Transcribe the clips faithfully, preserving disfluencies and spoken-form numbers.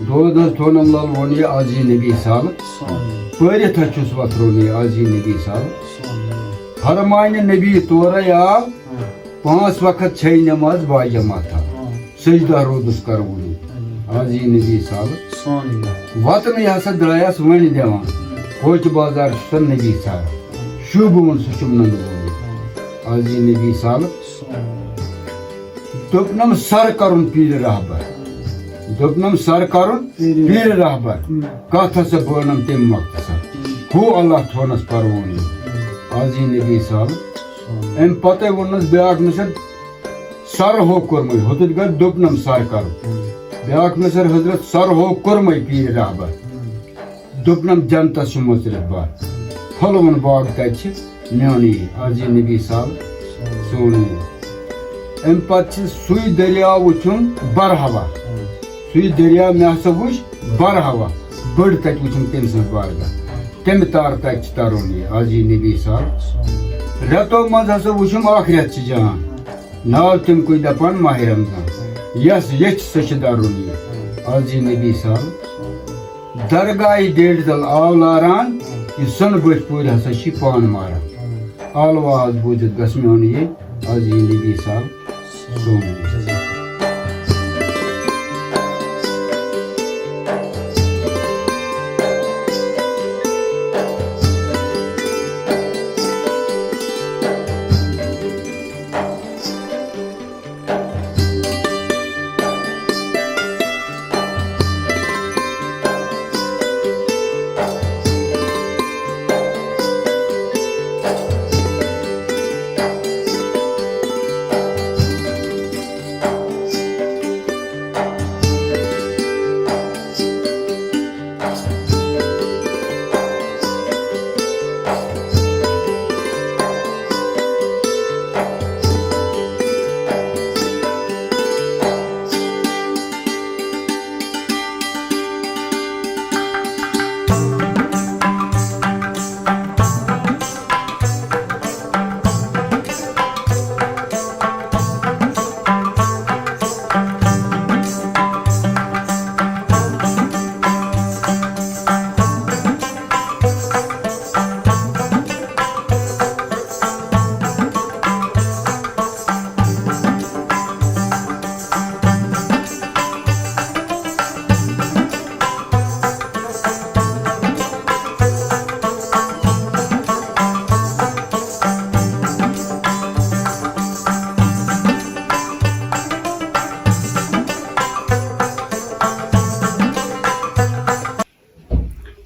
دود حظ تھونم لل ووٚن یہِ از یی نبی سالہٕ۔ پٔرِتھ حظ چھُس وۄتھرون یہِ از یی نبی سالہٕ۔ فرمانہِ نبی تورے آو، پانٛژھ وقت چھے نماز باجماعت تھاو۔ سجدہ روٗدُس کرٕ وُنہِ، از یی نبی سالہٕ۔ وطنٕے ہسا درٛایس وۄنۍ دِوان، کوچہِ بازار چھُ سا نبی ژھاران۔ شوٗبہٕ ووٚن سُہ چھُم ننٛدٕ ووٚن، از یی نبی سالہٕ۔ دوٚپنم سر کرُن پیٖرِ رہبر، دوٚپنم سر کرُن پیٖرِ رہبر۔ کتھ ہسا بٲنم تٔمۍ مۄختصر، ہُہ اللہ تھونس پروُن۔ از یی نبی سالہٕ۔ امہِ پتے ووٚننس بیٛاکھ نصر، سر ہو کوٚرمُے، ہُتُتھ گژھِ دوٚپنم سر کرُن۔ بیٛاکھ نصر حضرت سر ہو کوٚرمُے پیٖرِ رہبر۔ دوٚپنم جنتس چھُ مُژرِتھ بر، پھۄلوُن باغ تتہِ چھِ میونٕے، از یی نبی سالہٕ سونٕے۔ امہِ پتہٕ چھِ سُے دٔریاو وُچھُن برہوا، سُے دٔریاو مےٚ ہسا وُچھ برہوا، بٔڑ تتہِ وُچھُم تٔمۍ سٕنٛز بارگاہ، تمہِ تارٕ تتہِ چھِ ترُن یہِ، از یی نبی سالہٕ۔ رٮ۪تو منٛز ہسا وُچھُم ٲخرت چھِ جان، ناو تمہِ کُے دپان ماہِ رمضان، یس یچھِ سۄ چھِ درُن یہِ، از یی نبی سالہٕ۔ درگاہہِ ڈیڈِ تل آو لاران، یہِ سۄنہٕ بٔٹھۍ پورِ ہسا چھِ پان ماران۔ آلواز بوٗزِتھ گژھ میون یہِ، از یی نبی سالہٕ سون۔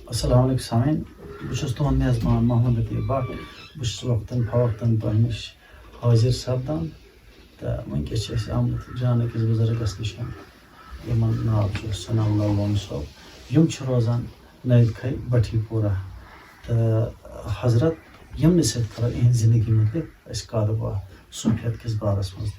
السلام علیکم سامعین، بہٕ چھُس تُہُنٛد میزبان محمد لطیف بٹ۔ بہٕ چھُس وقتاً فوقتاً تۄہہِ نِش حٲضِر سپدان۔ تہٕ وٕنکیٚس چھِ أسۍ آمٕتۍ جان أکِس بُزرگَس نِش، یِمَن ناو چھُ ثناء اللہ لون صٲب۔ یِم چھِ روزان نَیہِ کھَے بٹھی پورہ۔ تہٕ حضرت یِمنٕے سۭتۍ کَرو یِہِنٛز زِندگی مُتعلِق أسۍ کَتھ باتھ صوٗفیت کِس بارَس منٛز۔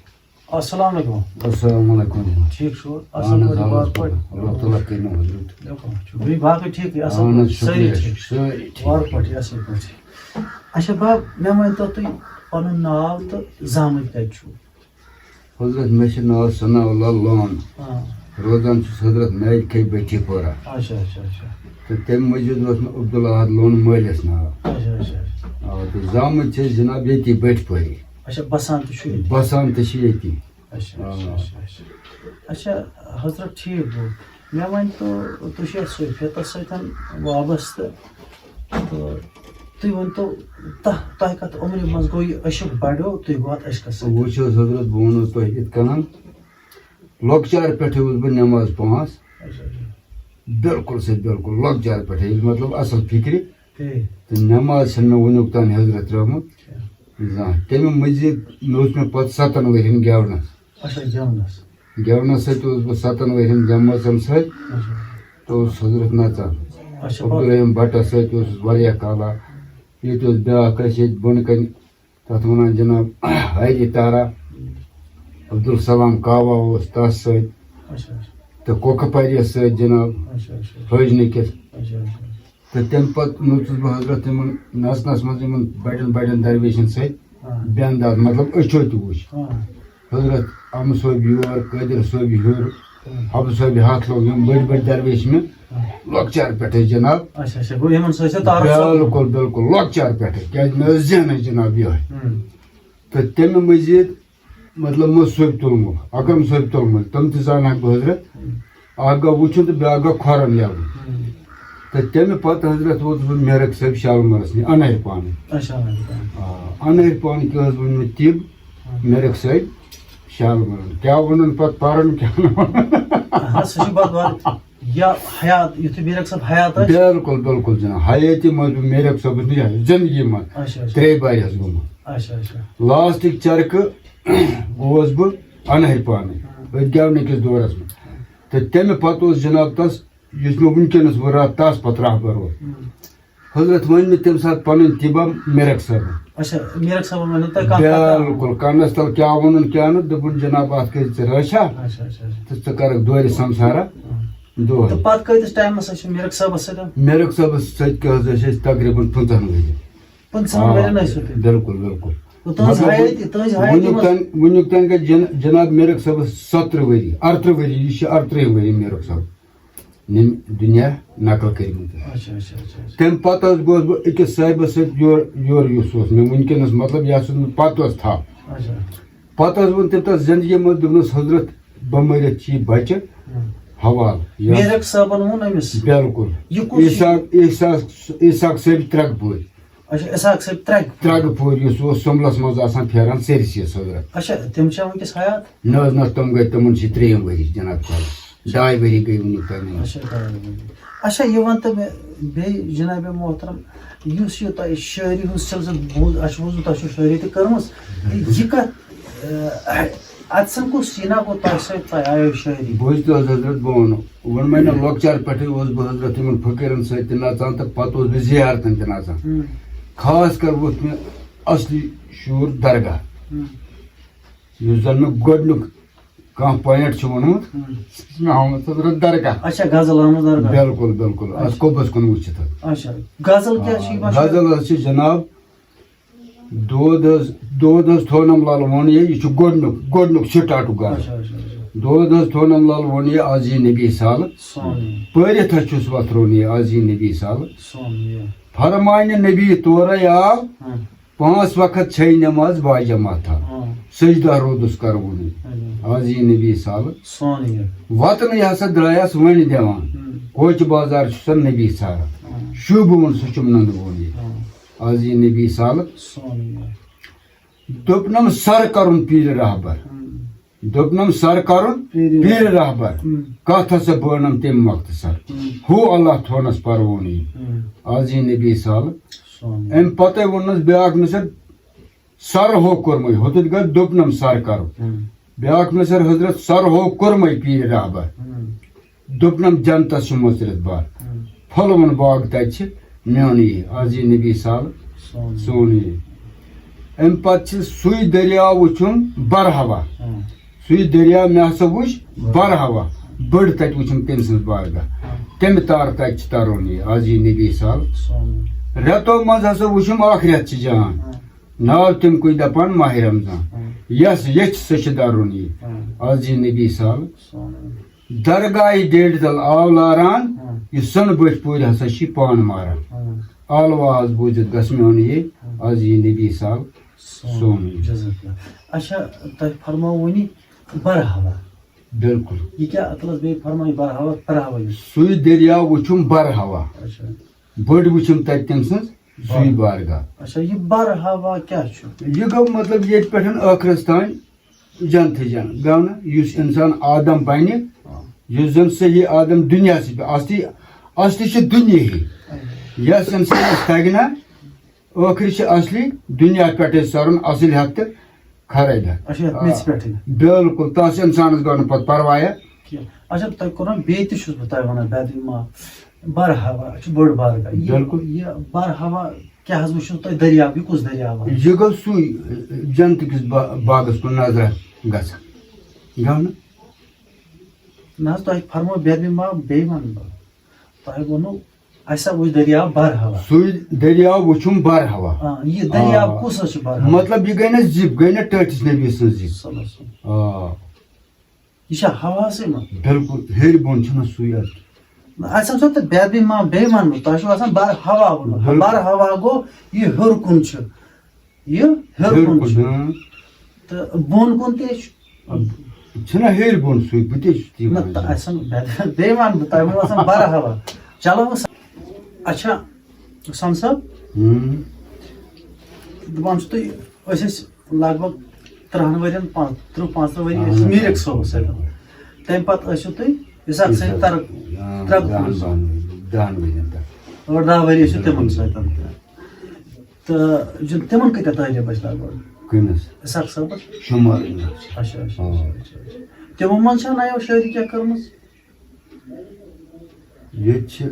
السلام علیکم۔ السلام علیکم۔ ٹھیٖک چھُو؟ اَصٕل اَہَن حظ، پٲٹھۍ، اَہَن بار حظ، پٲٹھۍ؟ اللہ تعالیٰ کٔرِنو حضرت۔ بِلکُل چھُ۔ بیٚیہِ باقٕے ٹھیٖکٕے، اَصٕل اَہَن حظ، پٲٹھۍ، سٲری شُکریہ، ٹھیٖک چھِ؟ سٲری ٹھیٖک۔ وارٕ پٲٹھۍ، اَصٕل پٲٹھۍ۔ اچھا بب، مےٚ ؤنۍ تو تُہۍ پَنُن ناو تہٕ زامٕتۍ کَتہِ چھُو؟ حضرت، مےٚ چھُ ناو ثناء اللہ لون۔ آ۔ روزان چھُس حضرت نایہِ کھے بٹھی پورہ۔ اچھا، اچھا، اچھا۔ تہٕ تَمہِ مٔزیٖد اوس مےٚ عبدالاحد لون مٲلِس ناو۔ اچھا، اچھا، اچھا۔ آ، تہٕ زامٕتۍ چھِ أسۍ جناب ییٚتی بٹھۍ پورِ۔ اچھا، بسان تہِ چھُ ییٚتی؟ بسان تہِ چھِ ییٚتی۔ اچھا، آ۔ اچھا، اچھا، اچھا۔ اچھا، حضرت، ٹھیٖک گوٚو۔ مےٚ ؤنۍ تو، تُہۍ چھِو یَتھ صوفیتَس سۭتۍ وابستہٕ، تہٕ تُہۍ ؤنۍ تو، تہ-، تۄہہِ کَتھ عُمرِ منٛز گوٚو یہِ عشق بَڑیو، تُہۍ گوٚو اَتھ عشقَس سۭتۍ؟ وٕچھ حظ حضرت، بہٕ وَنو تۄہہِ یِتھ کٔنۍ، لۄکچار پٮ۪ٹھٕے اوسُس بہٕ نٮ۪ماز پانٛژھ، اچھا، اچھا۔ بِلکُل سے بِلکُل لۄکچار پٮ۪ٹھٕے، ییٚلہِ مطلب اَصٕل فِکرِ، ٹھیٖک۔ تہٕ نٮ۪ماز چھَنہٕ مےٚ وٕنیُک تام حضرت ترٛٲومٕژ کینٛہہ۔ زانٛہہ۔ تَمہِ مٔزیٖد مےٚ اوس مےٚ پَتہٕ سَتَن ؤرِین گٮ۪ونَس۔ اچھا، گٮ۪ونَس۔ گٮ۪ونَس سۭتۍ اوسُس بہٕ سَتَن ؤرِین گٮ۪ومٲژَن سۭتۍ۔ اچھا۔ تہٕ اوسُس حضرت نَژان۔ اچھا، پَتہٕ؟ عبدالرحیٖم بَٹَس سۭتۍ اوسُس واریاہ کالا۔ ییٚتہِ اوس بیٛاکھ اَسہِ ییٚتہِ بۄنہٕ کَنہِ، تَتھ وَنان جِناب ہری تارا، عبدالسلام کاوا اوس تَس سۭتۍ۔ اچھا، اچھا۔ تہٕ کوکہٕ پَریَس سۭتۍ جِناب اچھا، اچھا، اچھا۔ حٲجنہٕ کِس۔ اچھا، اچھا۔ تہٕ تَمہِ پَتہٕ نوٚژُس بہٕ حضرت تِمَن نَژنَس منٛز یِمَن بَڑٮ۪ن بَڑٮ۪ن درویشَن سۭتۍ۔ آ۔ بٮ۪نٛد آز، مطلب، أچھو تہِ وٕچھ۔ آ۔ حضرت اَمہٕ صٲب یور، قٲدِر صٲب ہیوٚر، حبہٕ صٲبہِ ہتھ لوگ، یِم بٔڑۍ بٔڑۍ درویش مےٚ لۄکچار پٮ۪ٹھے جناب۔ اچھا، اچھا، گوٚو یِمن سۭتۍ چھےٚ تعارُف سپدمُت۔ بِلکُل، بِلکُل، لۄکچار پٮ۪ٹھے، کیازِ مےٚ ٲس ذہنٕچ جناب یِہوٚے۔ ہُم۔ تہٕ تَمہِ مٔزیٖد، مطلب، مےٚ اوس صٲبۍ تُلمُت، اکرم صٲبۍ تُلمُت، تِم تہِ زانہٕ ہاکھ بہٕ حضرت۔ ہُم۔ اکھ گوٚو وٕچھُن تہٕ بیٛاکھ گوٚو کھۄرن یَوُن۔ ہُم۔ تہٕ تَمہِ پتہٕ حضرت ووتُس بہٕ میرک صٲبۍ شالمٲرس نِش، انہرِ پانہٕ۔ اچھا، انہرِ پانہٕ۔ آ، انہرِ پانہٕ کیٛاہ حظ ووٚن مےٚ طِب، ہُم۔ میرک صٲبۍ شالمٲرن۔ کیٛاہ ووٚنُن پتہٕ، پرُن کیٛاہ نہٕ ووٚنُن۔ اہن حظ، سُہ چھُ پتہٕ وَنان۔ یا حیات، یُتھُے میرک صٲب حیات ٲسۍ؟ بِلکُل، بِلکُل جناب۔ حیٲتی منٛز بہٕ میرک صٲبس نِش زندگی منٛز اچھا، اچھا۔ ترٛیٚیہِ بارِ حظ گوٚمُت۔ اچھا، اچھا۔ لاسٹٕکۍ چرکہٕ گوس بہٕ انہرِ پانہٕ، ہُم۔ أتھۍ گٮ۪ونہٕ کِس دورس منٛز۔ تہٕ تَمہِ پتہٕ اوس جناب تس، یُس مےٚ وٕنکیٚنس وۄنۍ راتھ تس پتہٕ رہبر اوس۔ ہُم۔ حضرت وۄنۍ مےٚ تَمہِ ساتہٕ پنٕنۍ طِبا میرک صٲبن۔ اچھا، میرک صٲبن ؤنِو تۄہہِ کانٛہہ کتھ؟ بِلکُل، کنس تل کیٛاہ ووٚنُن کیٛاہ نہٕ، دوٚپُن، جناب، اتھ کٔرۍ ژٕ رٲچھا اچھا، اچھا، اچھا۔ تہٕ ژٕ کرکھ دورِ سمسارا ہُم۔ دورِ۔ تہٕ پتہٕ کۭتِس ٹایمس ٲسِو میرک صٲبس سۭتۍ؟ میرک صٲبس سۭتۍ کیٛاہ حظ ٲسۍ أسۍ تقریباً پٕنٛژٕہن ؤرۍ۔ پٕنٛژٕہن آ، ؤرین ٲسِو تُہۍ؟ بِلکُل، بِلکُل۔ گوٚو تُہٕنٛز مطلب، حیٲتی، تُہٕنٛز حیٲتی وٕنیُک منٛز تام، وٕنیُک تام گٔے جن-، جناب میرک صٲبس ستترٕہ ؤری، ارترٕہ ؤری، یہِ چھِ ارترٕہِم ؤری میرک صٲب نِم دُنیا نقل کٔرمٕتۍ۔ اچھا، اچھا، اچھا، اچھا۔ تَمہِ پتہٕ حظ گوس بہٕ أکِس صٲحبس سۭتۍ یور، یورٕ یُس اوس مےٚ وٕنکیٚنس، مطلب، یَس نہٕ پتہٕ اوس تھپھ۔ اچھا۔ پتہٕ حظ ووٚن تٔمۍ تَتھ زندگی منٛز، دوٚپنَس، حضرت، بہٕ مٔرِتھ چھِ یہِ بچہِ ہُم۔ حوالہٕ۔ یہِ حظ میرک صٲبن ووٚن أمِس؟ بِلکُل۔ یہِ کُس چھُ؟ اسحاق، اسحاق، اسحاق صٲب ترٛکہٕ پوٗرۍ۔ اچھا، اسحاق صٲب ترٛکہٕ۔ ترٛکہٕ پوٗرۍ یُس اوس سُمبلس منٛز آسان پھیران سٲرسٕے حضرت۔ اچھا، تِم چھا وٕنکیٚس حیات؟ نہ حظ نہ، تِم گٔے، تِمن چھِ ترٛیٚیِم ؤری جناب تعالیٰ۔ ڈاے ؤری گٔے وٕنیُک تام۔ اچھا، ڈاے ؤری۔ اچھا، یہِ وَن تہٕ مےٚ بیٚیہِ جناب محترم، یُس یہِ تۄہہِ شٲعری ہُنٛد سلسلہٕ بوٗز، اَسہِ چھُ بوٗزمُت تۄہہِ چھو شٲعری تہِ کٔرمٕژ، تہٕ یہِ کَتھ، اَہ، اَتہِ سَن کُس سیٖنا گوٚو تۄہہِ سۭتۍ، تۄہہِ آیو شٲعری؟ بوٗزتو حضرت، بہٕ وَنو، ووٚن مےٚ نہ، لۄکچار پٮ۪ٹھٕے اوسُس بہٕ حضرت یِمَن فقیٖرَن سۭتۍ تہِ نَژان تہٕ پَتہٕ اوسُس بہٕ زِیارتَن تہِ نَژان۔ ہُم۔ خاص کر ووٚتھ مےٚ اَصلی شعوٗر درگاہ۔ ہُم۔ یُس زَن مےٚ گۄڈٕنیُک کانٛہہ پویِنٹ چھُ ووٚنمُت، ہُم۔ سُہ چھُ مےٚ آمُت حضرت درگاہ۔ اچھا، غزل آمٕژ درگاہ۔ بِلکُل، بِلکُل۔ اَتھ اچھا۔ قۄبس کُن وٕچھِتھ حظ۔ اچھا، غزل کیٛاہ چھِ یِوان؟ غزل حظ چھِ جناب، دود حظ، دود حظ تھونم لال ووٚن یہِ، یہِ چھُ گۄڈٕنیُک، گۄڈٕنیُک سٹارٹُک غزل۔ اچھا، اچھا، اچھا۔ دود حظ تھونم لال ووٚن یہِ، از یی نبی سالہٕ۔ سون یہِ۔ پٔرِتھ حظ چھُس وۄتھرون یہِ، از یی نبی سالہٕ۔ سون یہِ۔ فرمانہِ نبی تورے آو، ہاں۔ پانٛژھ وقت چھے نماز باجماعت تھا۔ ہاں۔ سجدہ روٗدُس کروُن۔ ہاں۔ از یی نبی سالہٕ۔ سون یہِ۔ وطنٕے ہسا درٛایس وۄنۍ دِوان۔ ہاں۔ کوچہِ بازار چھُ سا نبی ژھاران۔ ہاں۔ شوٗبہٕ وُن سُہ چھُم ننٛدٕ وُن یہِ۔ ہاں۔ از یی نبی سالہٕ۔ سون یہِ۔ دوٚپنم سر کرُن پیٖرِ رہبر۔ ہاں۔ دوٚپنم سر کرُن پیٖرِ پیٖرِ رہبر۔ ہاں۔ کتھ ہسا بٲنم تمہِ مۄختصر۔ ہاں۔ ہو اللہ تھونس پروونٕے۔ ہاں۔ از یی نبی سالہٕ۔ سون۔ امہِ پتے ووٚننس بیٛاکھ مِثال، سر ہو کوٚرمُے، ہوٚتُتھ گژھ دوٚپنم سر کرُن۔ ہاں۔ بیٛاکھ مِثال حضرت سر ہو کوٚرمُے پیٖرِ رہبر۔ ہاں۔ دوٚپنم جنتس چھُ مُژرِتھ بر۔ ہاں۔ پھۄلوُن باغ تتہِ چھِ میونٕے، از یی نبی سالہٕ سون۔ سونٕے۔ امہِ پتہٕ چھِ سُے دٔریاو وُچھُن برہوا۔ ہاں۔ سُے دٔریاو مےٚ ہسا وُچھ برہوا۔ بٔڑ تتہِ وُچھُم تٔمۍ سٕنٛز بارگاہ۔ ہاں۔ تمہِ تارٕ تتہِ چھِ ترُن یہِ، از یی نبی سالہٕ۔ سون۔ رٮ۪تو منٛز ہسا وُچھُم اکھ رٮ۪تھ چھِ جان۔ ہاں۔ ناو تمہِ کُے دپان ماہِ رمضان۔ ہاں۔ یس ییٚچھِ سۄ چھِ درُن یہِ۔ ہاں۔ از یی نبی سالہٕ۔ سون۔ درگاہہِ ڈیڈِ تل آو لاران، ہاں۔ یہِ سۄنہٕ بٔٹھۍ پوٗرۍ ہسا چھِ پان ماران۔ ہاں۔ آلواز بوٗزِتھ گژھ میون یہِ، ہاں۔ از یی نبی سال سون۔ سون۔ جزاک اللہ۔ اچھا، تۄہہِ فرماوو وۄنۍ برہوا۔ بِلکُل۔ یہِ کیٛاہ اَتھ منٛز بیٚیہِ فرمایہِ برہوا، برہوا یُس؟ سُے دٔریاو وُچھُم برہوا۔ اچھا۔ بٔڑ وُچھِم تَتہِ تٔمۍ سٕنٛز، سُے بر-، بارگاہ۔ اچھا، یہِ برہوا کیٛاہ چھُ؟ یہِ گوٚو مطلب ییٚتہِ پٮ۪ٹھ ٲخرس تام جنتھٕے جنت گوٚو نہ، یُس انسان آدم بنہِ، ہاں۔ یُس زن صحیح آدم دُنیاہسٕے پٮ۪ٹھ، اصلی، اصلی چھِ دُنیاہٕے۔ اچھا۔ یس انسانس تگہِ نہ، ٲخری چھِ اصلی دُنیا پٮ۪ٹھے سرُن اصل ہٮ۪تھ تہٕ خرٲبی۔ اچھا، یتھ میٚژِ پٮ۪ٹھٕے۔ بِلکُل، تس انسانس گوٚو نہٕ پتہٕ پروایا۔ کینٛہہ۔ اچھا، تۄہہِ کوٚرُم بیٚیہِ تہِ چھُس بہٕ تۄہہِ ونان، بیدوی ما، برہوا چھُ بٔڑ بارگاہ۔ یہِ، بِلکُل۔ یہِ برہوا کیٛاہ حظ وٕچھُو تۄہہِ دٔریاو، یہِ کُس دٔریاو حظ؟ یہِ گوٚو سُے، جنتہٕ کِس با-، باغس کُن نظرہ گژھان۔ گوٚو نہٕ؟ نہ حظ، تۄہہِ فرمو بیدوی ما، بیٚیہِ ونہٕ بہٕ۔ تۄہہِ ووٚنوُ، اَسہِ ہا وٕچھ دٔریاو برہوا۔ سُے دٔریاو وٕچھُم برہوا۔ آ، یہِ دٔریاو آ۔ کُس حظ چھُ برہوا؟ مطلب، یہِ گٔے نہ زِپ، گٔے نہ ٹٲٹھِس نبی سٕنٛز زِپ۔ صلی اللہ علیہ وسلم۔ آ۔ یہِ چھا ہواسٕے منٛز؟ بِلکُل، ہیٚرِ بۄن چھُنہ سُے اَتھ۔ اَسہِ ہسا تہٕ بے بیٚیہِ ما بیٚیہِ وَنہٕ بہٕ، تۄہہِ چھُو آسان بَر ہوا ووٚنمُت۔ بِلکُل۔ بَر ہوا گوٚو یہِ ہیوٚر کُن چھُ۔ یہِ ہیوٚر کُن چھُ۔ تہٕ بۄن کُن تہِ چھُ۔ چھُنہ ہیٚرِ بۄن سُے، بہٕ تہِ چھُس تی نہ، وَنان۔ تہٕ اَسہِ چھُنہٕ بے-، بیٚیہِ وَنہٕ بہٕ، تۄہہِ ووٚنوُ آسان بَر ہوا۔ چلو وۄنۍ سا-، اچھا، سَم صٲب، ہُم۔ دَپان چھُ تُہۍ، أسۍ ٲسۍ لگ بگ ترٛہَن ؤرین، پانٛژھ تٕرٛہ، پانٛژھ تٕرٛہ ؤری ٲسۍ اہن حظ۔ میٖرِک صٲبَس سۭتۍ۔ تَمہِ پَتہٕ ٲسِو تُہۍ اِسحاق سٕنٛدِ طرف، آ، ترٛکہٕ دَہَن کُلِس۔ بَہَن، دَہَن ؤرین پٮ۪ٹھ۔ ٲٹھ دَہ ؤری ٲسِو تِمَن سۭتۍ۔ تہٕ یہِ، تِمَن کۭتیٛاہ تعلیٖم ٲسۍ لگ بگ؟ کٔمِس؟ اِسحاق صٲبَس۔ شُمارٕے نہٕ حظ۔ اچھا، اچھا، آ۔ اچھا، اچھا۔ تِمو منٛز چھا نَیو شٲعری کینٛہہ کٔرمٕژ؟ ییٚتہِ چھِ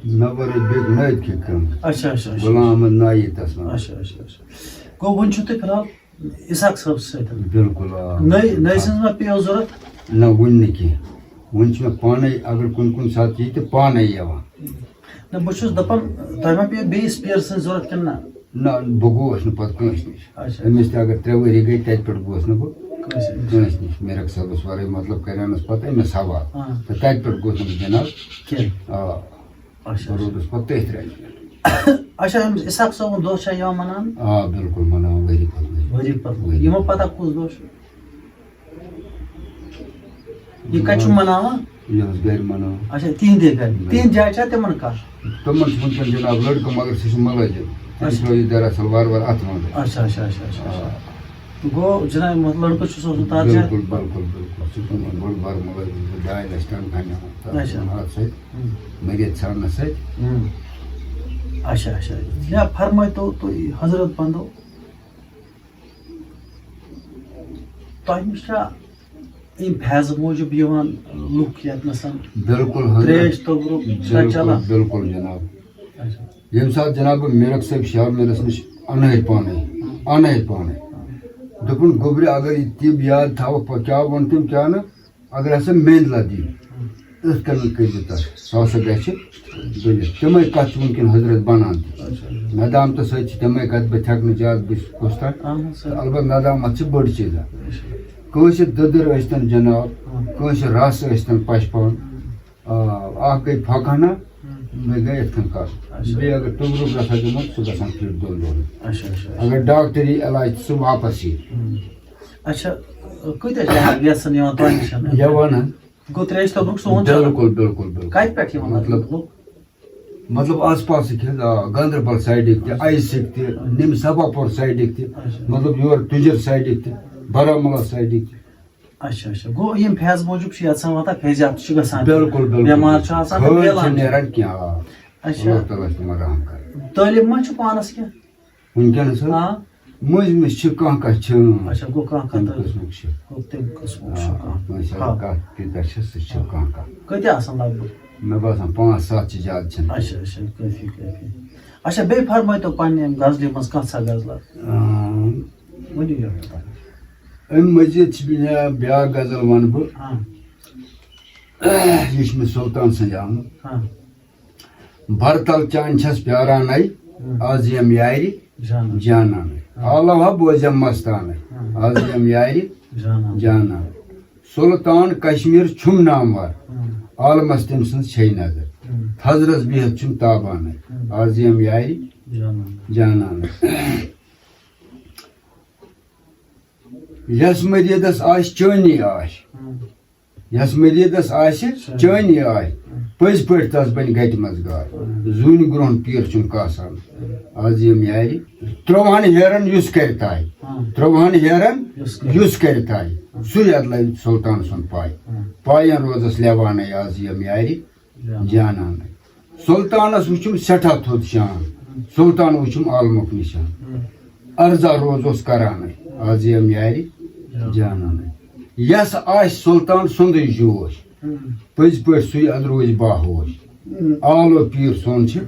مےٚ ورٲے بیٚیہِ نٲیِد کھے کٲم۔ اچھا، اچھا، اچھا۔ غلام احمد نائی تَس منٛز۔ اچھا، اچھا، اچھا۔ گوٚو وۄنۍ چھُو تُہۍ فی الحال اِسحاق صٲبَس سۭتۍ۔ بِلکُل، آ۔ نٔے، نٔے سٕنٛز ما پیٚیو ضوٚرَتھ؟ نہ، وُنہِ نہٕ کینٛہہ۔ وُنہِ چھُ مےٚ پانَے، اگر کُنہِ کُنہِ ساتہٕ یی تہٕ پانَے یِوان۔ نہ، بہٕ چھُس دَپان، تۄہہِ ما پیٚیو بیٚیِس پیٖر سٕنٛز ضوٚرَتھ کِنہٕ نہ؟ نہ، بہٕ گوس نہٕ پَتہٕ کٲنٛسہِ نِش۔ اچھا۔ أمِس تہِ اگر ترٛےٚ ؤری گٔے، تَتہِ پٮ۪ٹھ گوس نہٕ بہٕ کٲنٛسہِ نِش۔ کٲنٛسہِ نِش۔ میٖرک صٲبَس وَرٲے، مطلب، کَریونَس پَتہٕ أمِس حوالہٕ۔ آ۔ تہٕ تَتہِ پٮ۪ٹھ گوس نہٕ بہٕ جِناب۔ کینٛہہ۔ آ، اچھا، بہٕ اچھا۔ روٗدُس پَتہٕ تٔتھۍ رَنٛجہِ پٮ۪ٹھ۔ اچھا، أمِس اِسحاق صٲبُن دۄہ چھا یِوان مَناونہٕ؟ آ، بِلکُل مَناوان، ؤری پَتہٕ ؤری۔ ؤری پَتہٕ ؤری۔ یِمو پَتہ کُس دۄہ چھُ؟ یہِ کَتہِ چھُ مَناوان؟ یہِ حظ گَرِ مَناوان۔ اچھا، تِہِنٛدے گَرِ۔ تِہِنٛدِ جایہِ چھا تِمَن کانٛہہ؟ تِمَن چھُ وٕنکٮ۪ن جِناب لٔڑکہٕ، مگر سُہ چھُ مُلٲزِم۔ تٔمِس اچھا۔ روزِ دَراصل وارٕ وارٕ اَتھٕ منٛزٕے۔ اچھا، اچھا، اچھا، اچھا، اچھا۔ آ۔ گوٚو جِناب، مطلب، لٔڑکہٕ چھُ سوزُن تَتھ جایہِ؟ بِلکُل، بِلکُل، بِلکُل۔ سُہ چھُ تِمَن بوٚڑ بار مُلٲزِم، سُہ ڈاے لَچھ تَنخواہ نِوان۔ تَتھ اچھا۔ اَتھ سۭتۍ ہُم۔ مٔرِتھ ژھٮ۪ننَس سۭتۍ۔ ہُم۔ اچھا، اچھا۔ یا فرمٲیتو تُہۍ حضرت بندو، تۄہہِ نِش چھا اَمہِ فیضہٕ موٗجوٗب یِوان لُکھ ییٚتہِ نَسَن؟ بِلکُل حضرت۔ ترٛیش توٚبرُک چھا بِلکُل، چلان؟ بِلکُل جِناب۔ اچھا۔ ییٚمہِ ساتہٕ جِناب بہٕ میٖرک صٲب شاہ میٖرَس نِش اَنہٕ پانَے، اَنہٕ پانَے۔ دوٚپُن، گوٚبرِ، اگر یہِ طِب یاد تھاوَکھ، پَتہٕ کیٛاہ ووٚن تٔمۍ، کیٛاہ نہٕ، اگر ہسا میٚنٛدِ لَتھ دِیِو، یِتھ کٔنۍ کٔرۍ زِ تَس، سُہ ہسا گژھِ ؤلِتھ۔ تِمَے کَتھ چھِ وٕنکٮ۪ن حضرت بَنان تہِ۔ اچھا، اچھا۔ ندامتہٕ سۭتۍ چھِ تِمَے کَتھ، بہٕ تہِ ہٮ۪کہٕ نہٕ زیادٕ بٔتھِ کُس تَتھ۔ اہن حظ، سر۔ تہٕ البتہ ندامت چھِ بٔڑ چیٖزا۔ اچھا۔ کٲنٛسہِ دٔدٕر ٲسۍتَن جِناب، ہاں۔ کٲنٛسہِ رَس ٲسۍتَن پَشپان، ہاں۔ آ، اَکھ گٔے پھۄکہٕ ہنا، ہاں۔ بیٚیہِ گٔے یِتھ کٔنۍ کَتھ۔ اچھا۔ بیٚیہِ اگر توٚبرُک رَس آسہِ گوٚمُت، سُہ گژھان فِٹ دۄن دۄہَن۔ اچھا، اچھا، اچھا۔ اگر ڈاکٹری علاج تہٕ سُہ واپَس یی۔ ہم۔ اچھا، کۭتیٛاہ جناب یَژھان یِوان تۄہہِ نِش؟ یَوان حظ۔ گوٚو ترٛیش توٚبرُک سون چھُ؟ بِلکُل، بِلکُل، بِلکُل۔ کَتہِ پٮ۪ٹھ یِوان مطلب، لُکھ؟ مطلب آس پاسٕکۍ حظ، آ، گاندربل سایڈٕکۍ تہِ، آیسٕکۍ تہِ، نِم صفا پور سایڈٕکۍ تہِ، اچھا۔ مطلب یور تُجر سایڈٕکۍ تہِ، بارہمولہ سایڈٕکۍ تہِ۔ اچھا، اچھا۔ گوٚو یِم فیض موٗجوٗب چھِ یَژھان واتان فیضیاب تہِ چھُ گژھان۔ بِلکُل، بِلکُل۔ بٮ۪مار چھُ آسان تہٕ خٲلۍ میلان چھِ چھُ۔ نیران کینٛہہ، آ۔ اچھا۔ اللہ تعالیٰ چھُ تِمن رحم کران۔ تعلیٖم ما چھُ پانَس کینٛہہ؟ وٕنکیٚنس حظ آ۔ مٔنٛزۍ مٔنٛزۍ چھِ کانٛہہ کانٛہہ چھِ، اچھا، گوٚو کانٛہہ کانٛہہ تَمہِ تعلیٖم۔ قٕسمُک چھِ۔ گوٚو تَمہِ قٕسمُک آ، چھُ کانٛہہ۔ کٲنٛسہِ ہا۔ اگر کانٛہہ تیٖژاہ چھِ، سُہ چھِ کانٛہہ کانٛہہ۔ کۭتیٛاہ آسان لگ بگ؟ مےٚ باسان پانٛژھ ستھ چھِ، زیادٕ چھِنہٕ۔ اچھا، اچھا، کٲفی، کٲفی۔ اچھا، بیٚیہِ فرمٲیتو پننہِ اَمہِ غزلہِ منٛز کانٛہہ سا غزلہ؟ آ، ؤنِو یہِ۔ اَمہِ مٔزیٖد چھِ مےٚ بیٛاکھ غزل وَنہٕ بہٕ۔ ہاں۔ یہِ چھِ مےٚ سُلطان سٕنٛدِ آمُت۔ ہاں۔ برتل چانہِ چھَس پیارانَے، ہم۔ آز یِم یارِ جانان۔ جانانَے۔ عالم ہا بوزٮ۪م مستانَے، ہم۔ آز یِم یارِ جانان۔ جانان۔ سُلطان کشمیر چھُم نامور، ہم۔ عالمس تٔمۍ سٕنٛز چھے نظر۔ ہم۔ تھزرس بِہِتھ چھُم تابانَے، ہم۔ آز یِم یارِ جانان۔ جانانَے۔ یَس مٔریٖدس آسہِ چٲنی آش، ہم۔ یَس مٔریٖدس آسہِ چٲنی آش، پٔزۍ پٲٹھۍ تس بنہِ گٹہِ منٛز گاش۔ زوٗنہِ گرٛونٛہہ پیٖر چھُم کاسان، آز یِم یارِ۔ ترٛۆہن ہیرن یُس کرِ تاے، ہم۔ ترٛۆہن ہیرن یُس کرِ۔ یُس کرِ تاے، سُے ادلٲوِ سُلطان سُنٛد پاے۔ ہم۔ پاین روزس لیوانَے، آز یِم یارِ جانان۔ جانانَے۔ سُلطانس وُچھُم سٮ۪ٹھاہ تھوٚد شان، سُلطان وُچھُم عالمُک نِشان۔ ہم۔ عرضا روزوس کرانَے، آز یِم یارِ جانانَے۔ یَس آسہِ سُلطان سُنٛدٕے جوش، ہم۔ پٔزۍ پٲٹھۍ سُے اَدٕ روزِ باہوش۔ آلو پیٖر سون چھِ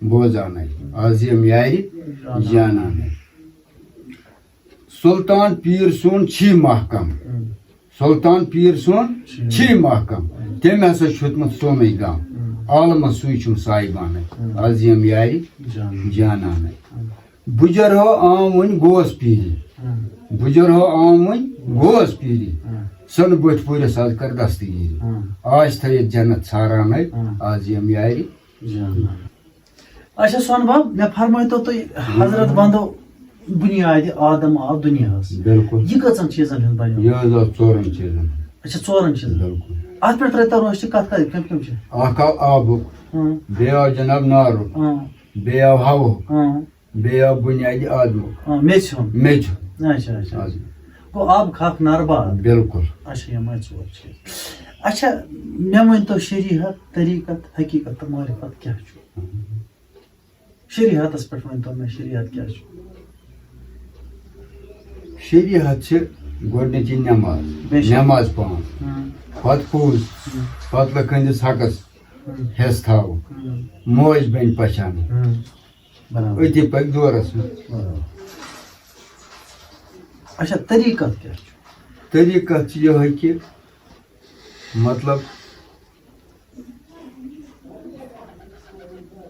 بوزانَے، آز یِم یارِ جانانَے۔ سُلطان پیٖر سون چھی محکم، سُلطان پیٖر سون چھی محکم، تٔمۍ ہسا چھُ ہیوٚتمُت سونُے غم۔ عالمس سُے چھُم سایبانَے، آز یِم یارِ جانانَے۔ بُجر ہو عام وۄنۍ گوس پیٖری، بُجر ہو عام وۄنۍ گوس پیٖری۔ سۄنہٕ بٔٹھۍ پوٗرِس آز کر دستگیٖری۔ ہاں۔ آز تھٲیِتھ جنت ژھارانَے، ہاں۔ آز یِم یارِ۔ جان۔ اچھا سۄنہٕ بب، مےٚ فرمٲیتو تُہۍ، حضرت بندو بُنیادِ آدم آو دُنیاہس۔ بِلکُل۔ یہِ کٔژن چیٖزن ہُنٛد بنیومُت؟ یہِ حظ آو ژورن چیٖزن ہُنٛد۔ اچھا، ژورن چیٖزن۔ بِلکُل۔ اتھ پٮ۪ٹھ ترٲیتو روشنی، کتھ کتھ، کم کم چھِ؟ اکھ آو آبُک، ہاں۔ بیٚیہِ آو جناب نارُک، ہاں۔ بیٚیہِ آو ہوہُک، ہاں۔ بیٚیہِ آو بُنیادِ آدمُک۔ آ، میٚژِ ہُنٛد۔ میٚژِ ہُنٛد۔ اچھا، اچھا۔ آز۔ گوٚو آب خاک نار باد۔ بِلکُل۔ اچھا، یِمے ژور چیٖز۔ اچھا، مےٚ ؤنۍ تو شریعت، طریٖقت، حقیٖقت تہٕ معرفت کیٛاہ چھُ؟ شریعتس پٮ۪ٹھ ؤنۍ تو مےٚ، شریعت کیٛاہ چھُ؟ شریعت چھِ گۄڈٕنِچی نٮ۪ماز، بے شک۔ نٮ۪ماز پانٛژھ۔ ہُم۔ پتہٕ پوٚز، ہُم۔ پتہٕ لُکہٕ ہٕنٛدِس حقس ہُم۔ حصہٕ تھاوُن، ہُم۔ موج بیٚنہِ پہچانٕنۍ۔ ہُم۔ برابر۔ أتی پکہِ دورس منٛز۔ برابر۔ اچھا، طریٖقت کیٛاہ چھُ؟ طریٖقت چھُ یِہوٚے کہِ، مطلب،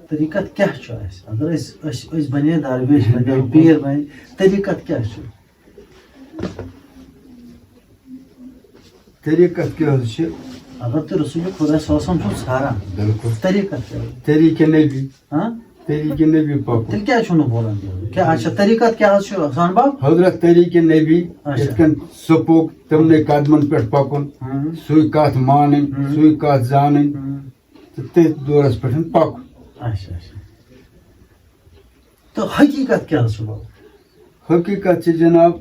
طریٖقت کیٛاہ چھُ اَسہِ؟ اگر أسۍ، أسۍ، أسۍ بنے درویش، بنے بِلکُل۔ پیٖر، بنے، طریٖقت کیٛاہ چھُ؟ طریٖقت کیٛاہ حظ چھِ؟ اگر تُہۍ رسول خدا صلی اللہ علیہ وسلم چھِو ژھاران، بِلکُل۔ طریٖقت کیٛاہ حظ؟ طریٖقِ نبی۔ ہاں؟ طریٖقِ نبی پکُن۔ تیٚلہِ کیٛازِ چھُو نہٕ بولان تیٚلہِ؟ کیٛاہ، اچھا، طریٖقت کیٛاہ حظ چھُ، حسان بب؟ حضرت طریٖقِ نبی، اچھا۔ یِتھ کٔنۍ سُہ پوٚک، تِمنٕے قدمن پٮ۪ٹھ پکُن، ہاں۔ سُے کتھ مانٕنۍ، ہاں۔ سُے کتھ زانٕنۍ، ہاں۔ تہٕ تٔتھۍ دورس پٮ۪ٹھ پکُن۔ اچھا، اچھا۔ تہٕ حقیٖقت کیٛاہ حظ چھُ بب؟ حقیٖقت چھِ جناب،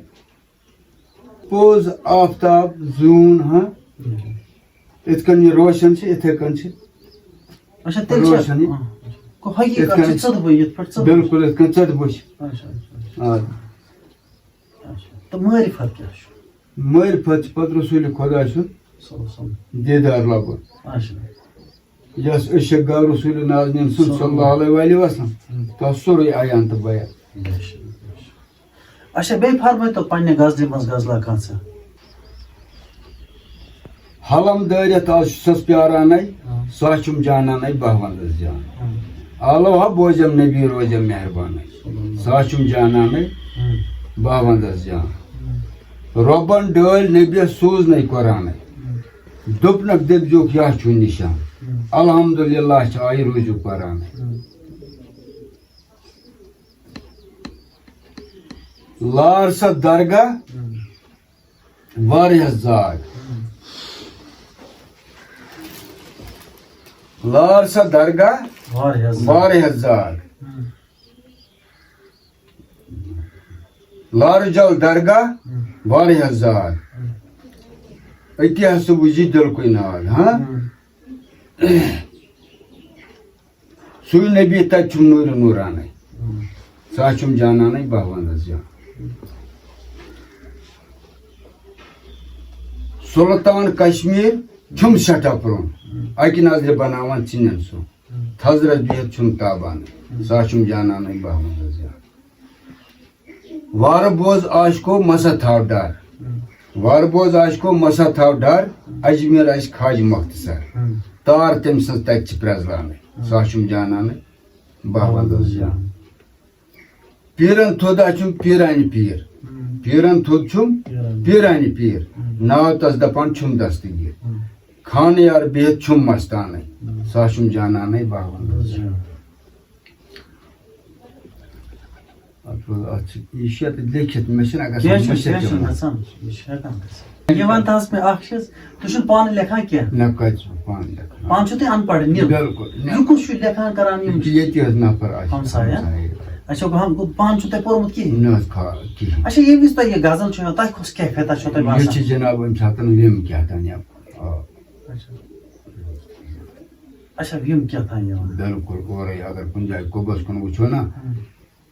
پوٚز آفتاب زوٗن، ہاں۔ ہم۔ یِتھ کٔنۍ یہِ روشن چھِ، یِتھَے کٔنۍ چھِ اچھا، تیٚلہِ چھا، روشن یہِ۔ آ۔ گوٚو حقیٖقت یِتھ چھِ کٔنۍ، ژٔدبٕے، یِتھ پٲٹھۍ ژٔدبٕے چھِ۔ بِلکُل، یِتھ کٔنۍ ژٔدبٕے چھِ۔ اچھا، اچھا، اچھا۔ آ۔ اچھا۔ تہٕ معرفت کیٛاہ چھُ؟ معرفت چھِ پتہٕ رسوٗلِ خۄدا سُنٛد صلی اللہ علیہ وسلم۔ دیٖدار لَبُن۔ اچھا۔ یۄس عشق گوٚو رسول نازنین سُنٛد صلی اللہ علیہ وآلہ وسلم، ہم۔ تَس سورُے عیان تہٕ بیان۔ بے شک، بے شک۔ اچھا، بیٚیہِ فرمٲیتو پننہِ غزلہِ منٛز غزلہ کانٛژھا۔ حلم دٲرِتھ آز چھُسَس پیارانَے، ہم۔ سُہ ہا چھُم جانانَے بہٕ وَندَس جان۔ ہم۔ آلو ہا بوزم نبی روزم مہربانَے، صلی اللہ۔ سُہ ہا چھُم جانانَے ہم۔ بہٕ وَندَس جان۔ ہم۔ رۄبَن ڈٲلۍ نبیَس سوٗزنَے قرآنَے۔ ہم۔ دوٚپنکھ دٔپزیوکھ یا چھُ نِشان۔ ہم۔ الحمدللہ چھِ آیہِ روٗزِو پران۔ ہم۔ لار سا درگاہ ہم۔ واریاہ زاگ۔ ہم۔ لار سا درگاہ واریاہ زاگ۔ واریاہ زاگ۔ ہم۔ لارٕ جل درگاہ ہم۔ واریاہ زاگ۔ ہم۔ أتی ہسا وُچھ یہِ دِلکُے ناگ، ہاں؟ ہم۔ سُے نبی تَتہِ چھُم نوٗرِ نوٗرانَے۔ ہم۔ سُہ ہا چھُم جانانَے بہٕ وَنَس جان۔ سُلطان کشمیٖر چھُم سٮ۪ٹھاہ پرٛون۔ ہم۔ اَکہِ نظرِ بناوان ژِنٮ۪ن سُہ۔ ہم۔ تھزرس بِہِتھ چھُم تابانَے۔ ہم۔ سُہ ہا چھُم جانانَے بہٕ وَنَس جان۔ وارٕ بوز عاشقو مسا تھاو ڈر۔ ہم۔ وارٕ بوز عاشقو مسا تھاو ڈر، اجمیر آسہِ خواجہ مختصر۔ ہم۔ تار تٔمۍ سٕنٛز تَتہِ چھِ پرٛزلانٕے۔ ہم۔ سُہ ہا چھُم جانانٕے بہٕ وَنَس جان۔ پیٖرن تھوٚد ہا چھُم پیٖرانہِ پیٖر۔ ہم۔ پیٖرن تھوٚد چھُم پیٖرانہِ۔ پیٖرانہِ پیٖر۔ ہم۔ ناو تَس دَپان چھُم دستگیٖر۔ ہم۔ خانہٕ یار بِہِتھ چھُم مستانٕے۔ ہم۔ سُہ ہا چھُم جانانٕے بہٕ وَنَس جان۔ اَتھ منٛز، اَتھ چھِ، یہِ چھِ یَتھ لیکھِتھ، مےٚ چھِنہٕ گژھان کینٛہہ چھُنہٕ، مٔشِتھ کینٛہہ چھُنہٕ تِم۔ گژھان، یہِ چھِ ہٮ۪کان گٔژھِتھ۔ یہِ وَن تہٕ حظ مےٚ اَکھ چیٖز، تُہۍ چھِو نہٕ پانہٕ لیکھان کینٛہہ؟ نہ، کَتہِ چھُس بہٕ پانہٕ لیکھان؟ پانہٕ چھِو تُہۍ اَن پَڑھ، نِل۔ بِلکُل، نہ۔ یہِ کُس چھُ لیکھان کَران یِم یہِ چھِ ییٚتی حظ نفر اَسہِ، ہمسایہِ، ہا؟ ہمسایہِ۔ اچھا، گوٚو ہم-، گوٚو پانہٕ چھُو تۄہہِ پوٚرمُت کِہیٖنۍ؟ نہ حظ، کھا-، کِہیٖنۍ۔ اچھا، ییٚمہِ وِزِ تۄہہِ یہِ غزل چھُو یِوان، تۄہہِ کۄس کیفیتا چھو تۄہہِ یہِ باسان؟ چھِ جناب، یِم چھِ ہٮ۪کان یِم کیٛاہ تام یَپھ-، آ۔ اچھا۔ اچھا، یِم کیٛاہ تام یِوان؟ بِلکُل، اورَے اگر کُنہِ جایہِ قُبَس کُن وٕچھو نا، ہم۔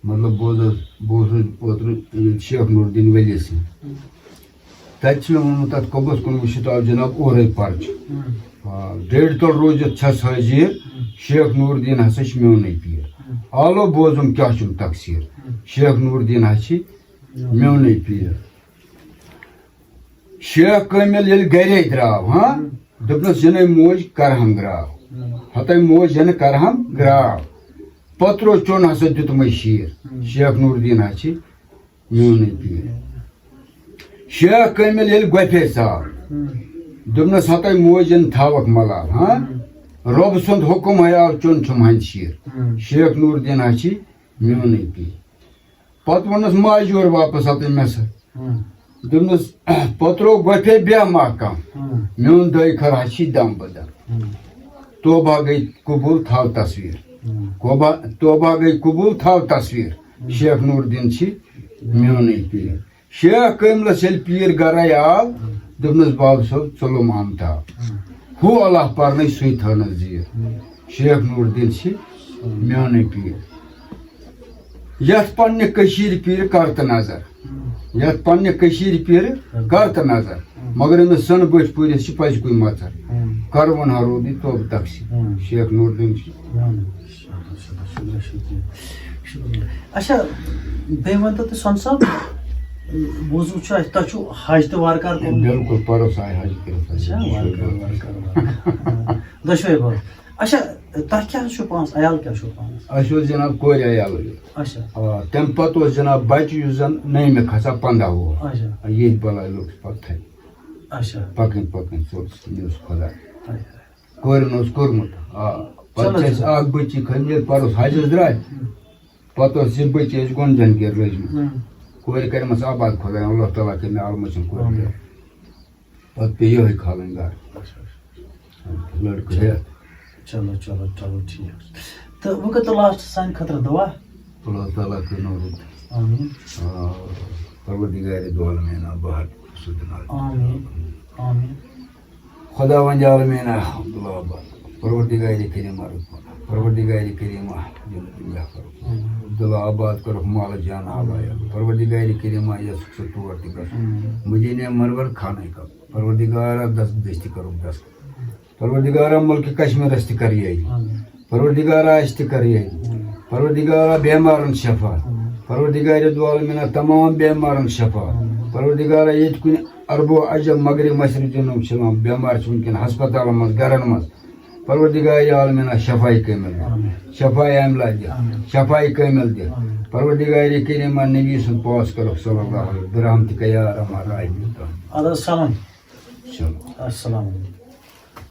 مطلب، بہٕ اوسُس، بہٕ اوسُس اوترٕ شیخ نور الدین ؤلی سٕنٛدِ۔ ہم۔ تَتہِ چھِ مےٚ ووٚنمُت، تَتھ قُبَس کُن وٕچھِتھ آو جناب اورَے پَرچہٕ۔ ہم۔ آ، ڈیڈِ تَل روٗزِتھ چھَس حٲضِر، ہم۔ شیخ نور الدین ہسا چھُ میونُے پیٖر۔ ہم۔ آلو بوزُم کیٛاہ چھُم تقصیٖر، ہم۔ شیخ نور الدین ہا چھِ میونُے پیٖر۔ شیخ کٲمِل ییٚلہِ گرے درٛاو، ہاں، ہم۔ دوٚپنَس، "یِنَے موج کرہم گراو۔ ہم۔ ہتَے موج یَنہٕ کرہم گراو۔ پترو چوٚن ہسا دیُتمَے شیٖر۔ ہم۔ شیخ نور الدین ہا چھِ میونُے پیٖر۔" شیخ کٲمِل ییٚلہِ گۄپھے ژاو، دوٚپنَس، ہَتَے موجَن تھاوَکھ ملال، ہاں؟ رۄب سُنٛد حُکُم ہے آو، چیوٚن چھُم ہَنٛدِ شیٖر۔ شیخ نوٗر دیٖن ہا چھی میونٕے پیٖر۔ پَتہٕ ووٚنُس ماجہِ یورٕ واپَس اَتَے مےٚ سۭتۍ۔ دوٚپنَس، پترو گۄپھے بیٚہہ ما کم، میون دٲے خٲر ہا چھی دم بدم۔ توبہ گٔے قبول، تھاو تصویر۔ کوبہ، توبہ گٔے قبول، تھاو تصویر۔ شیخ نور الدین چھی میونٕے پیٖر۔ شیخ کٲملس ییٚلہِ پیٖر گرے آو، دوٚپنَس، باب صٲب، ژوٚلُم آمتاب۔ ہُہ اللہ پرنٕے سُے تھٲونَس زیٖر۔ شیخ نور الدین چھی میونٕے پیٖر۔ یتھ پننہِ کٔشیٖرِ پیٖرِ کر تہٕ نظر۔ یتھ پننہِ کٔشیٖرِ پیٖرِ کر تہٕ نظر۔ مگر أمِس سن بٔٹھۍ پوٗرِس چھِ پزِ کُے مژر۔ کروُن ہا روٗدٕے توبہٕ تقسیٖم۔ شیخ نور الدین چھِ۔ اچھا، بیٚیہِ ؤنۍ تو تُہۍ سۄن صٲب، بوٗزمُت چھُ اَسہِ تۄہہِ چھُو حج تہِ وارٕ کارٕ کوٚرمُت۔ بالکل، پرُس آیہِ حج کٔرِتھ حظ۔ اچھا، وارٕ کارٕ، وارٕ کارٕ، وارٕ کارٕ۔ دۄشوے بٲژ۔ اچھا، تۄہہِ کیٛاہ حظ چھُو پانَس؟ عیال کیٛاہ چھُو پانَس؟ اَسہِ اوس جناب کورِ عیالٕے یوت۔ اچھا۔ آ، تَمہِ پَتہٕ اوس جناب بَچہٕ یُس زَن نٔیمہِ کھسان پنٛداہ وُہُر۔ اچھا۔ آ، ییٚتھۍ بَلاے لوٚگ سُہ پَتہٕ تھَدِ۔ اچھا۔ پَکٕنۍ پَکٕنۍ ژوٚل سُہ، مےٚ اوس خۄدا۔ اچھا۔ کورِ نہٕ اوس کوٚرمُت۔ آ، پَتہٕ چلو، چھِ اَسہِ چلو۔ اَکھ بٔچی کھٔنۍ، ییٚلہِ پَرُس حجَس درٛاے، ہُم۔ پَتہٕ اوس یہِ بٔچی اَسہِ گۄنجَن گیٖر لٔجمٕژ۔ ہُم۔ کورِ کَرِمَژٕ آباد خۄدایَن، اللہ تعالیٰ کٔرۍ مےٚ اَلہٕ مۄچھَن کورِ ہُم۔ تہِ۔ پَتہٕ پیٚیہِ یِہوٚے کھالٕنۍ گَرٕ۔ اچھا، اچھا۔ لٔڑکہٕ ہٮ۪تھ۔ چلو، چلو، چلو، ٹھیٖک۔ تہٕ وۄنۍ کٔرۍ تو لاسٹَس سانہِ خٲطرٕ دُعا۔ اللہ تعالیٰ کٔرِنو رُت۔ آمیٖن۔ آ، پروردگارِ دو عالمین بہر سُدنا۔ آمیٖن۔ آمیٖن۔ خداوند عالمین عبداللہ آباد۔ پروردگارِ کریمہ رُت۔ پروردگارِ کریمہ جنت اللہ کرو۔ آمیٖن۔ عبداللہ آباد کرو مال جان آباد۔ پروردگارِ کریمہ یَس سُہ تور تہِ گژھُن۔ آمیٖن۔ مدینہ منور خانہ کعبہ۔ پروردگارہ دس دستی کرو دس۔ پروردگارہ ملکِ کشمیرس تہِ کر یٲری۔ آمیٖن۔ پروردگارہ اَسہِ تہِ کر یٲری۔ آمیٖن۔ پروردگارہ بیمارن شفا۔ آمیٖن۔ پروردگارِ دو عالمینہ تمام بیمارن شفا۔ آمیٖن۔ پروردگارہ ییٚتہِ کُنہِ عربو عجم مغرب مشرق جنوب چھِ یِوان بیمار چھِ وٕنکیٚن ہسپتالن منٛز گرن منٛز۔ پروردگارِ عالمینہ شفائی کامل دِ۔ آمیٖن۔ شفائی عاملہ دِ۔ آمیٖن۔ شفائی کامل دِ۔ آمیٖن۔ پروردگارِ کریمہ نبی سُنٛد پاس کرو صلی اللہ علیہ وسلم برحمتک یا ارحم الراحمین۔ اَدٕ حظ سلام۔ چلو۔ السلام علیکم۔